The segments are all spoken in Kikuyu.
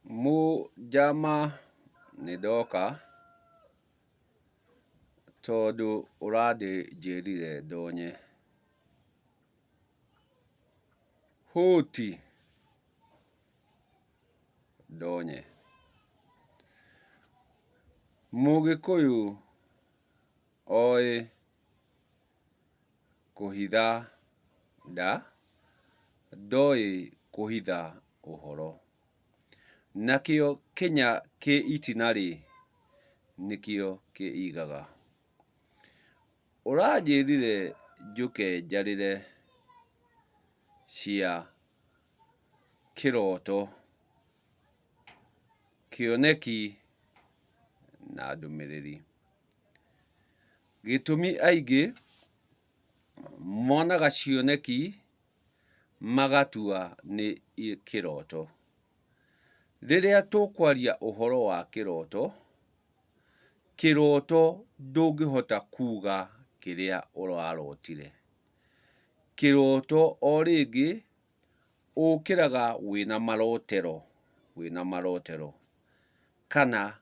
Mũnjama nĩndoka tondũ ũranjĩrire ndonye. Hũti ndonye. Mũgĩkũyũ oĩ kũhitha nda, ndoĩ kũhitha ũhoro. Nakĩo kĩnya kĩ itina-rĩ, nĩkĩo kĩigaga. Ũranjĩrire njũke njarĩre cia kĩroto, kĩoneki na ndũmĩrĩri. Gĩtũmi aingĩ monaga cioneki magatua nĩ kĩroto. Rĩrĩa tũkwaria ũhoro wa kĩroto, kĩroto ndũngĩhota kuga kĩrĩa ũrarotire. Kĩroto o rĩngĩ ũkĩraga wĩna marotero, wĩna marotero kana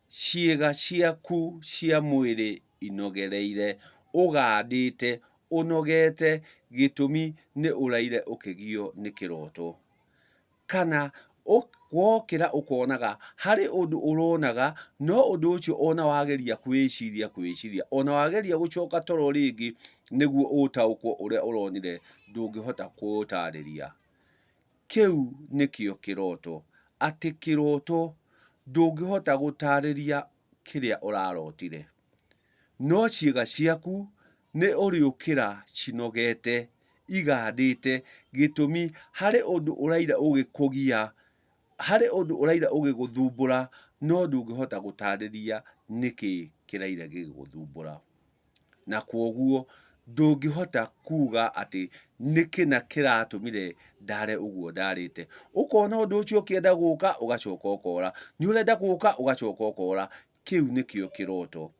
ciĩga ciaku cia mwĩrĩ inogereire, ũgandĩte, ũnogete, gĩtũmi nĩ ũraire ũkĩgio nĩ kĩroto. Kana wokĩra ũkonaga harĩ ũndũ ũronaga, no ũndũ ũcio ona wageria kwĩciria kwĩciria, ona wageria gũcoka toro rĩngĩ nĩguo ũtaũkwo ũrĩa ũronire, ndũngĩhota kũũtarĩria. Kĩu nĩkĩo kĩroto, atĩ kĩroto ndũngĩhota gũtarĩria kĩrĩa ũrarotire, no ciĩga ciaku nĩ ũrĩũkĩra cinogete, igandĩte, gĩtũmi harĩ ũndũ ũraira ũgĩkũgia, harĩ ũndũ ũraira ũgĩgũthumbũra, no ndũngĩhota gũtarĩria nĩkĩ kĩraira gĩgĩgũthumbũra. Na kwoguo ndũngĩhota kuga atĩ nĩ kĩna kĩratũmire ndare ũguo ndarĩte. Ũkona ũndũ ũcio ũkĩenda gũka ũgacoka ũkora, nĩ ũrenda gũka ũgacoka ũkora. Kĩu nĩkĩo kĩroto.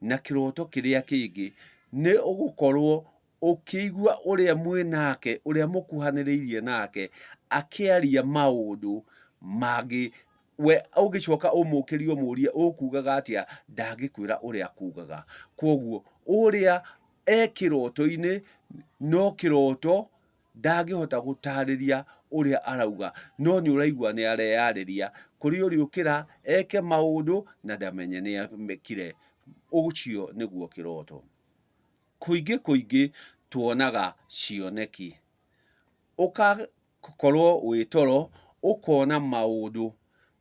Na kĩroto kĩrĩa kĩngĩ nĩ ũgũkorwo ũkĩigua ũrĩa mwĩ nake, ũrĩa mũkuhanĩrĩirie nake akĩaria maũndũ mangĩ we ũngĩcoka ũmũkĩrie ũmũrie ũkugaga atĩa, ndangĩkwĩra ũrĩa akugaga. Kwoguo ũrĩa e kĩroto-inĩ no kĩroto ndangĩhota gũtarĩria ũrĩa arauga, no nĩ ũraigua nĩ areyarĩria, kũrĩa ũrĩũkĩra eke maũndũ na ndamenye nĩ amekire. Ũcio nĩguo kĩroto. Kũingĩ kũingĩ tuonaga cioneki. Ũgakorwo wĩ toro ũkona maũndũ,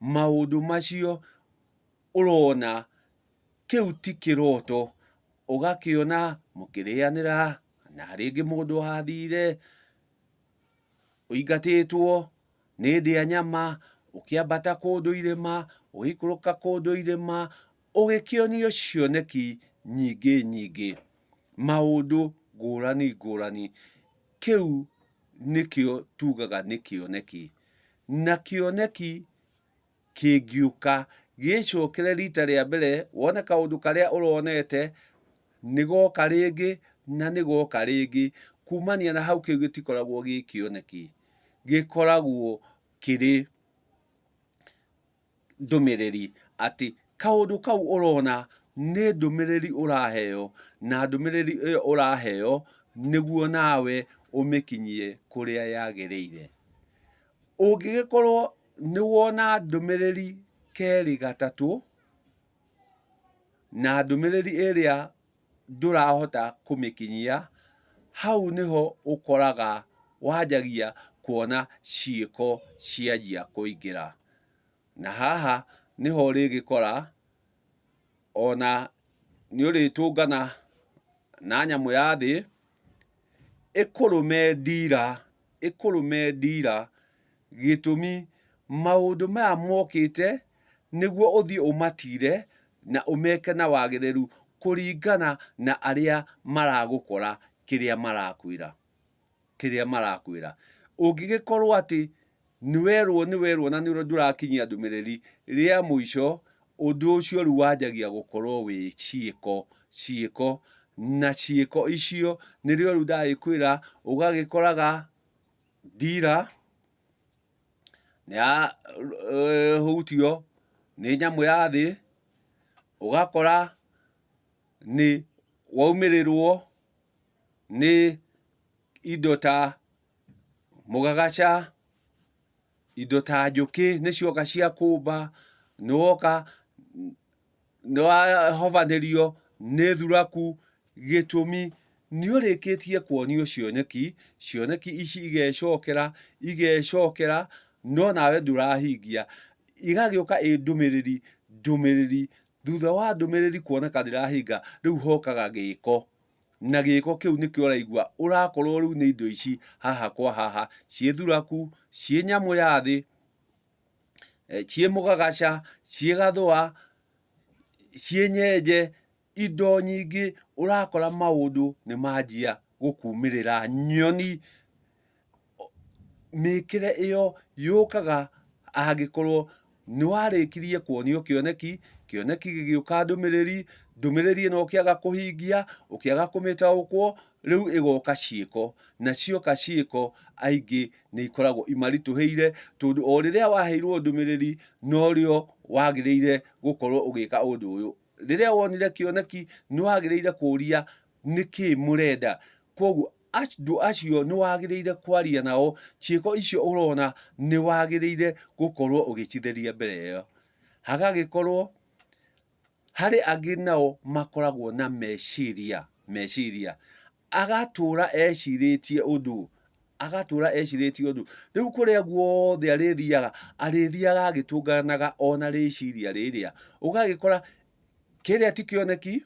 maũndũ macio ũrona kĩu ti kĩroto, ũgakĩona mũkĩrĩanĩra na rĩngĩ mũndũ wathire, ũingatĩtwo nĩ ndĩa nyama, ũkĩambata kũndũ irĩma, ũgĩikũrũka kũndũ irĩma, ũgĩkĩonio cioneki nyingĩ nyingĩ, maũndũ ngũrani ngũrani. Kĩu nĩkĩo tugaga nĩ kĩoneki. Na kĩoneki kĩngĩũka gĩcokere rita rĩa mbere wone kaũndũ karĩa ũronete nĩ goka rĩngĩ na nĩ goka rĩngĩ, kumania na hau kĩu gĩtikoragwo gĩ kĩoneki, gĩkoragwo kĩrĩ ndũmĩrĩri atĩ kaũndũ kau ũrona nĩ ndũmĩrĩri ũraheo na ndũmĩrĩri ĩyo ũraheo nĩguo nawe ũmĩkinyie kũrĩa yagĩrĩire. Ũngĩgĩkorwo nĩ wona ndũmĩrĩri kerĩ gatatũ, na ndũmĩrĩri ĩrĩa ndũrahota kũmĩkinyia, hau nĩho ũkoraga wanjagia kuona ciĩko cianjia kũingĩra. Na haha nĩho ũrĩgĩkora ona nĩ ũrĩtũngana na nyamũ ya thĩ, ĩkũrũme ndira, ĩkũrũme ndira, gĩtũmi maũndũ maya mokĩte nĩguo ũthiĩ ũmatire na ũmeke na wagĩrĩru kũringana na arĩa maragũkora kĩrĩa marakwĩra, kĩrĩa marakwĩra. Ũngĩgĩkorwo atĩ nĩ werwo nĩ werwo na ndũrakinyia ndũmĩrĩri, rĩa mũico ũndũ ũcio rĩu wanjagia gũkorwo wĩ ciĩko, ciĩko, na ciĩko icio nĩrĩo rĩu ndagĩkwĩra ũgagĩkoraga ndira. Nĩ yahutio nĩ nyamũ ya thĩ, ũgakora nĩ waumĩrĩrwo nĩ indo ta mũgagaca, indo ta njũkĩ nĩ cioka cia kũmba, nĩ woka nĩ wahobanĩrio nĩ thuraku, gĩtũmi nĩ ũrĩkĩtie kuonio cioneki, cioneki ici igecokera, igecokera, no nawe ndũrahingia. Igagĩũka ĩ ndũmĩrĩri, ndũmĩrĩri, thutha wa ndũmĩrĩri kuoneka ndĩrahinga, rĩu hokaga gĩko. Na gĩko kĩu nĩkĩo ũraigua ũrakorwo rĩu nĩ indo ici haha kwa haha, ciĩ thuraku, ciĩ nyamũ ya thĩ, ciĩ mũgagaca, ciĩ gathũa, ciĩ nyenje, indo nyingĩ ũrakora maũndũ nĩ manjia gũkumĩrĩra nyoni. Mĩkĩre ĩyo yũkaga angĩkorwo nĩ warĩkirie kuonio kĩoneki, kĩoneki gĩgĩũka ndũmĩrĩri, ndũmĩrĩri ĩno ũkĩaga kũhingia, ũkĩaga kũmĩtaũkwo, rĩu ĩgoka ciĩko, na cioka ciĩko aingĩ nĩ ikoragwo imaritũhĩire, tondũ o rĩrĩa waheirwo ndũmĩrĩri norĩo wagĩrĩire gũkorwo ũgĩka ũndũ ũyũ. Rĩrĩa wonire kĩoneki nĩ wagĩrĩire kũria nĩkĩ mũrenda. Kwoguo andũ acio nĩ wagĩrĩire kwaria nao, ciĩko icio ũrona nĩ wagĩrĩire gũkorwo ũgĩcitheria mbere ĩyo. Hagagĩkorwo harĩ angĩ nao makoragwo na meciria, meciria. Agatũra ecirĩtie ũndũ, agatũra ecirĩtie ũndũ. Rĩu kũrĩa guothe arĩthiaga, arĩthiaga agĩtũnganaga ona rĩciria rĩrĩa. Ũgagĩkora kĩrĩa ti kĩoneki,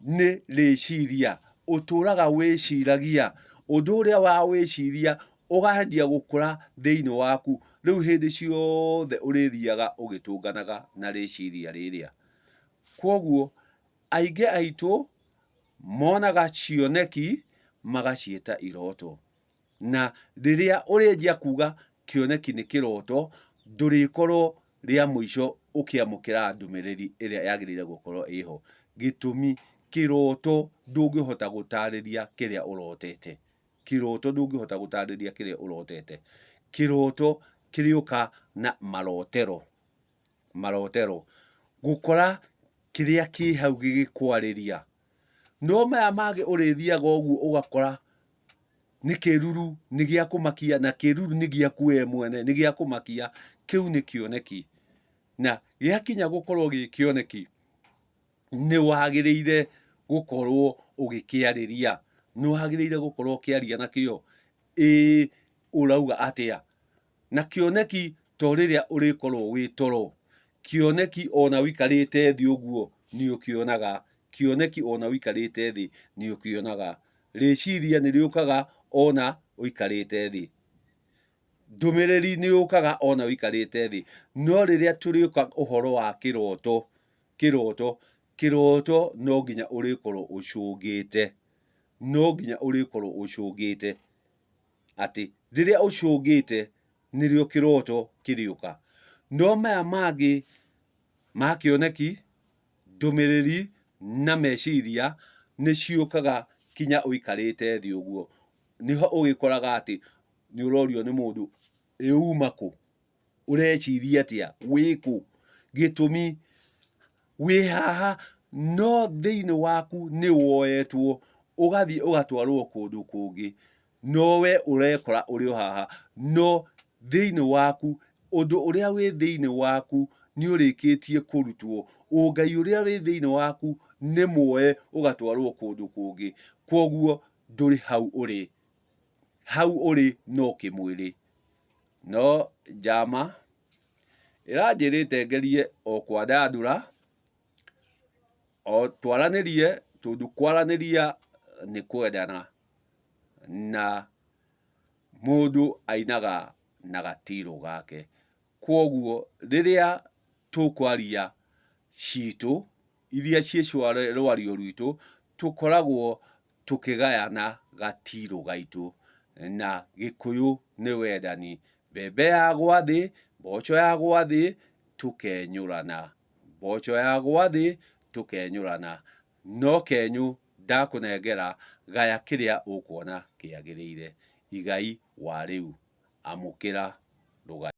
nĩ rĩciria. Ũtũraga wĩciragia. Ũndũ ũrĩa wa wĩciria ũkanjia gũkũra thĩinĩ waku. Rĩu hĩndĩ ciothe ũrĩthiaga ũgĩtũnganaga na rĩciria rĩrĩa. Kwoguo aingĩ aitũ monaga cioneki magaciĩta iroto. Na rĩrĩa ũrĩanjia kuga kĩoneki nĩ kĩroto, ndũrĩkorwo rĩa mũico ũkĩamũkĩra ndũmĩrĩri ĩrĩa yagĩrĩire gũkorwo ĩho. Gĩtũmi, kĩroto ndũngĩhota gũtarĩria kĩrĩa ũrotete. Kĩroto ndũngĩhota gũtarĩria kĩrĩa ũrotete. Kĩroto kĩrĩũka na marotero, marotero. Gũkora kĩrĩa kĩ hau gĩgĩkwarĩria. No maya mangĩ ũrĩthiaga ũguo ũgakora nĩ kĩruru, nĩ gĩa kũmakia na kĩruru nĩ gĩaku we mwene, nĩ gĩa kũmakia, kĩu nĩ kĩoneki. Na gĩakinya gũkorwo gĩ kĩoneki, nĩ wagĩrĩire gũkorwo ũgĩkĩarĩria, nĩ wagĩrĩire gũkorwo ũkĩaria nakĩo, ĩĩ ũrauga atĩa? Na kĩoneki to rĩrĩa ũrĩkorwo wĩ toro, kĩoneki ona ũikarĩte thĩ ũguo nĩ ũkĩonaga, kĩoneki ona ũikarĩte thĩ nĩ ũkĩonaga. Rĩciria nĩ rĩũkaga ona ũikarĩte thĩ. Ndũmĩrĩri nĩ yũkaga ona ũikarĩte thĩ. No rĩrĩa tũrĩũka ũhoro wa kĩroto, kĩroto, kĩroto no nginya ũrĩkorwo ũcũngĩte, no nginya ũrĩkorwo ũcũngĩte. Atĩ rĩrĩa ũcũngĩte nĩrĩo kĩroto kĩrĩũka. No maya mangĩ ma kĩoneki, ndũmĩrĩri na meciria nĩ ciũkaga kinya ũikarĩte thĩ ũguo. Nĩho ũgĩkoraga atĩ nĩ ũrorio nĩ mũndũ, ĩ uma kũ? Ũreciria atĩa? Wĩ kũ? Gĩtũmi, wĩ haha no thĩinĩ waku nĩ woetwo ũgathiĩ ũgatwarwo kũndũ kũngĩ, no we ũrekora ũrĩ o haha, no thĩinĩ waku, ũndũ ũrĩa wĩ thĩinĩ waku nĩ ũrĩkĩtie kũrutwo, ũngai ũrĩa wĩ thĩinĩ waku nĩ muoe ũgatwarwo kũndũ kũngĩ, kwoguo ndũrĩ hau ũrĩ, hau ũrĩ no kĩmwĩrĩ. No njama ĩranjĩrĩte ngerie o kwandandũra, o twaranĩrie tondũ kwaranĩria nĩ kwendana, na mũndũ ainaga na gatirũ gake. Kwoguo rĩrĩa tũkwaria citũ iria ciĩ rwario rwitũ, tũkoragwo tũkĩgayana gatirũ gaitũ, na Gĩkũyũ nĩ wendani. Mbembe yagwa thĩ, mboco yagwa thĩ, tũkenyũrana. Mboco yagwa thĩ, tũkenyũrana. No kenyũ ndakũnengera, gaya kĩrĩa ũkuona kĩagĩrĩire. Igai wa rĩu. Amũkĩra. Rũgai.